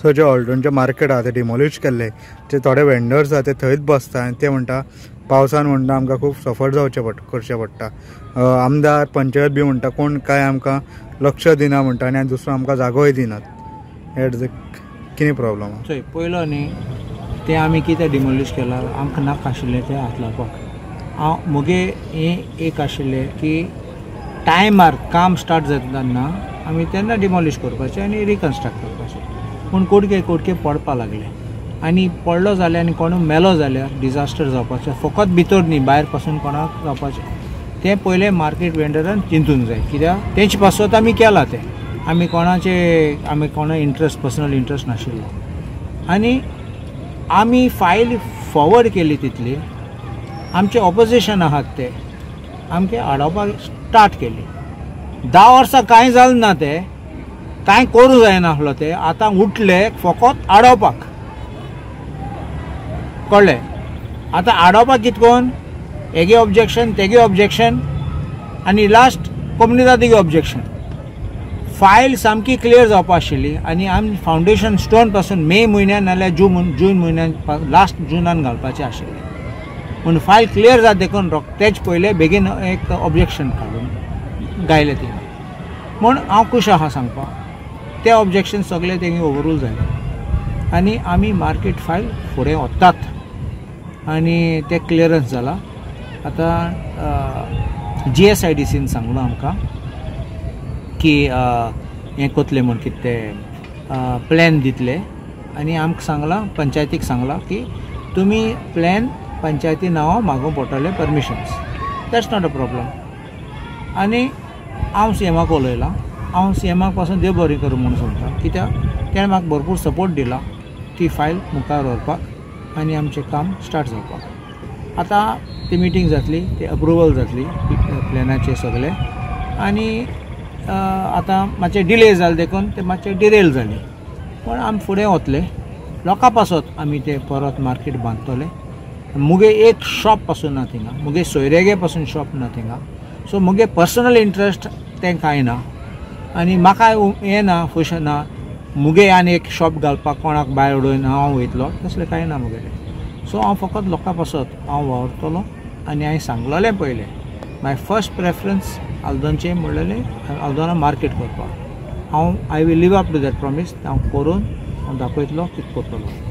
So जे हळदोणचें market आहा तें demolish केल्लें, जे थोडे वेंडर्स आहा ते थंयच बसता आनी ते म्हणटा पावसान म्हणटा आमकां खूब सफर जावचें करचें पडटा. आमदार पंचायत बी म्हणटा कोण काय आमकां लक्ष दिना म्हणटा आनी दुसरो आमकां जागोय दिनात. हें कितें प्रॉब्लम आहा? चोय, पयलो न्ही तें आमी कितें डिमोलिश केलां, आमकां नाका आशिल्लें तें हात लावपाक. हांव मुगे हें एक आशिल्लें की टायमार काम स्टार्ट जाता तेन्ना आमी तेन्ना डिमोलिश करपाचें आनी रिकन्स्ट्रक्ट करपाचें. पूण कुडके कुडके पडपा लागले आनी पडलो जाल्यार आनी कोणूय मेलो जाल्यार डिजास्टर जावपाचें. फकत भितर न्ही, भायर पासून कोणाक जावपाचें. तें पयलें मार्केट वेंडरान चिंतूंक जाय, कित्याक तेंचे पासत आमी केलां तें. आमी कोणाचे आमी कोणा इंट्रस्ट, पर्सनल इंट्रस्ट नाशिल्लो. आनी आमी फायल फॉवर्ड केली तितली आमचे ऑपोजिशन आहात ते आमके आडावपाक स्टार्ट केली. 10 वर्सां कांय जालें ना, तें कांय करूं जायना आसलो, ते आतां उठले फकत आडोवपाक. कळ्ळें? आतां आडोवपाक कितकोन हेगे ऑब्जेक्शन, तेगे ऑब्जेक्शन आनी लास्ट कोमुनिदादीगे ऑब्जेक्शन. फायल सामकी क्लियर जावपा आशिल्ली आनी आमी फावंडेशन स्टोन पासून मे म्हयन्यान नाल्यार जून म्हयन्यान लास्ट जुनान घालपाचें आशिल्लें. पूण फायल क्लियर जाता देखून रोखडेंच पयलें बेगीन एक ऑब्जेक्शन काडून गायलें तिणें. म्हूण हांव खूश आहा सांगपाक, ते ऑब्जेक्शन सगळे तेंगे ओवररूल जाले आनी आमी मार्केट फायल फुडें वतात आनी तें क्लियरन्स जाला. आतां GSIDCन सांगलां आमकां की हें कोतले म्हूण कितें तें प्लॅन दितले आनी आमकां सांगलां, पंचायतीक सांगलां की तुमी प्लॅन पंचायती नांवां मागूंक पडटलें permissions. That's not a problem. आनी हांव CMाक उलयलां, हांव CMाक पासून देव बरें करूं म्हूण सांगता, कित्याक तेणें म्हाका भरपूर सपोर्ट दिला ती फायल मुखार व्हरपाक आनी आमचें काम स्टार्ट जावपाक. आतां ती मिटींग जातली, ती अप्रुवल जातली प्लॅनाचे सगळे आनी आतां मातशें डिले जालें देखून ते मातशें डिरेल जालें, पूण आमी फुडें वतले. लोकां पासत आमी ते परत मार्केट बांदतले. मुगे एक शॉप पासून ना थिंगा, मुगे सोयरेगे पासून शॉप ना थिंगा. सो मुगे पर्सनल इंट्रस्ट तें कांय ना आनी म्हाका हें ना, खुश ना मुगे आनी एक शॉप घालपाक कोणाक भायर उडोवन हांव वयतलो तसलें कांय ना मुगेलें. सो हांव फकत लोकां पासत हांव वावुरतलो आनी हांवें सांगलेलें पयलें, माय फर्स्ट प्रेफरन्स आल्दोनचें म्हणलेलें आल्दोना मार्केट करपाक. हांव I will live up to that promise. हांव करून हांव दाखयतलो कितें करतलो.